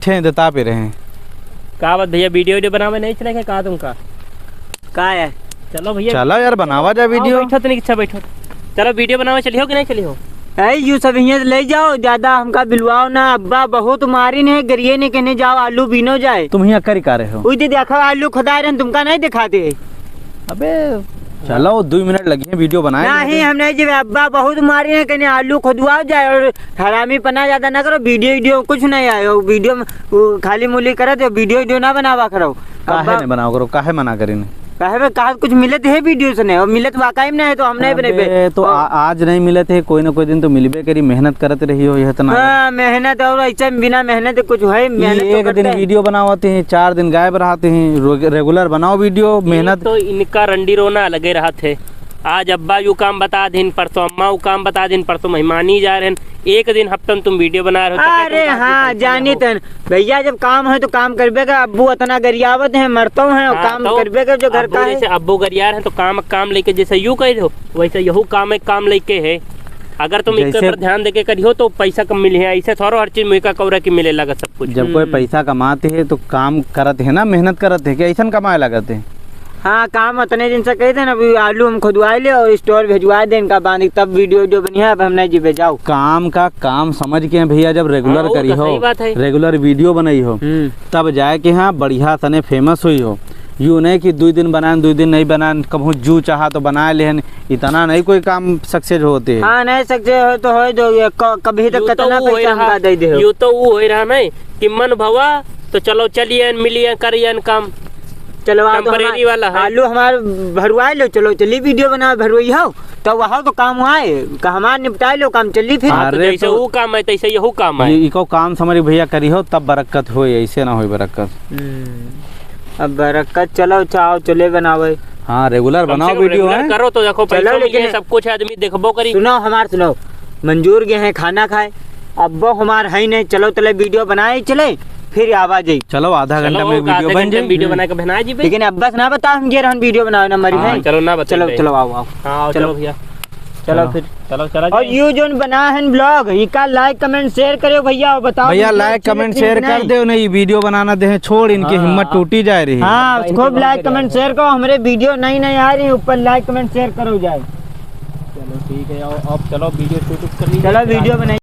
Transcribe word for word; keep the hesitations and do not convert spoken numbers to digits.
ठे देता पे रहे। का बात भइया, video video बनावे नहीं चले के का तुमका? का है? चलो भइया। चलो यार, बनावा जाए video। बैठो तनिक, अच्छा बैठो। चलो video बनावे चलिहो कि नहीं चलिहो? ए, यू सब हियाँ से ले जाओ, ज्यादा हमका बिलवाओ ना। अब्बा बहुत मारिन है, गरिए ने कहने जाओ, आलू बीनो जाए। तुम हियाँ करी का रहे हो? उई दे देखो, आलू खुदाए रहन, तुमका नहीं दिखाते। अबे, चलो, दुई मिनट लगी है video बनाए नहीं, में। हम नहीं जीवे। अब्बा बहुत मारिन है, कहने आलू खुदवाओ जाए और हरामी पना ज्यादा ना करो। Video video कुछ नहीं आयो, video में वो खाली मुली करत हो, video video ना बनावा करो। काहे अब्बा नहीं बनावा करो, काहे मना करी ने? काहे बे, कहा कुछ मिलत है video से नहीं, और मिलत वाकई में नहीं है तो हम नहीं बने बे। अबे, तो आ-, आज नहीं मिलत है, कोई ना कोई दिन तो मिलबे करी, मेहनत करत रही हो, यह तो ना। हाँ, मेहनत और ऐसे बिना मेहनत कुछ है, ये मेहनत तो एक दिन करते हैं। Video बनावत हैं, चार दिन गायब रहते हैं, रो-, regular बनाओ video, ये मेहनत। तो इनका रंडी रोना लगे रहत है। आज अब्बा यू काम बता दिन, परसों अम्मा यू काम बता दिन, परसों मेहमानी जा रहे हैं, एक दिन हफ्तन तुम video बना रहे हो, तो अरे कैसे हाँ, जानी तन भइया, जब काम है तो काम करबे का। अब्बू अतना गरियावत है, मरतो है, और हाँ, काम तो करबे का जो घर अब्बू का है। जैसे अब्बू गरियार है तो काम, काम लेके जैसे यू कह रहे हो, वैसे यहू काम एक काम लेके है। अगर तुम इनके जैसे पर ध्यान देके करियो तो पैसा कम मिले है, ऐसे थोड़ो हर चीज मुइका कौरा की मिले लगा सब कुछ। जब कोई हम्म। पैसा कमाते हैं तो काम करत है ना, मेहनत करत है, कि ऐसन कमाए लगत है? हाँ, काम अतने दिन से कही थे ना, अभी आलू हम खुदवाए ले और store भेजवाए दे इनका बांध, तब video video बनी है, अब हम नहीं जीवे जाओ। काम का काम समझ के भइया, जब regular हाँ, वो करी तो हो, सही बात है। Regular video बनाई हो, हम्म। तब जाए के हाँ बढ़िया तने famous हुई हो। यू नहीं कि दुई दिन बनाएन, दुई दिन नहीं बनाएन, कबहूँ जू चाहा तो बनाए लेहन, इतना नहीं कोई काम success होते है। हाँ, नहीं success हो तो हो दो, ये क-, कभी तो यू तो कितना वो होई पैसा रहा, हमका दे दे हो। यू तो वो होई रहा नहीं कि मन भवा तो चलो चलियन, मिलियन, करियन काम। चलो, आओ तो temporary हमार-, वाला है। आलू हमार भरवाए लो, चलो, चली video बनाओ, भरवाई हो, तो वहाँ तो काम आए, का हमार निपटाए लो काम, चली फिर। हाँ, तो अरे जैसे तो वो काम है, तैसे यहू काम है। ये, इको काम समझ भइया करी हो, तब बरक्कत होए, ऐसे ना होए बरक्कत। हम्म, अब बरक्कत, चलो, अच्छा, आओ, चले बनावे। हाँ, regular कम से बनाओ कम video regular है। करो तो देखो, चलो, पैसो लेकिन मिले, सब कुछ आदमी देखबो करी। सुनो, हमार सुनो, मंजूर गए हैं खाना खाए, अब्बो हमार है नहीं, चलो तले video बनाए चले, फिर आवा जाई। चलो, आधा चलो, घंटा में एक आधा video बन घंटा जाई। में video हम्म। बना के बना जी भाई। लेकिन अब्बा से ना बताओ हम गे रहन video बनावे ना मरी हाँ, भाई। चलो ना बताओ चलो, भाई। चलो, आओ, आओ। हाँ, आओ, चलो। चलो भइया। चलो चलो। फिर। चलो, चलो और जी। यू जोन बना है vlog, इका like comment share करियो भइया, और बताओ भइया, video like अच्छी comment लगी share कि कर नहीं। देओ, नहीं video बनाना दे छोड़, इनकी हाँ, हिम्मत हाँ। टूटी जाए रही। हाँ, भाई, खूब इनके like comment share करो, हमरे video नई नई आ रही, ऊपर like comment share करो जाए। चलो ठीक है, अब, अब चलो video shoot कर लीजिए। चलो video बनाइए।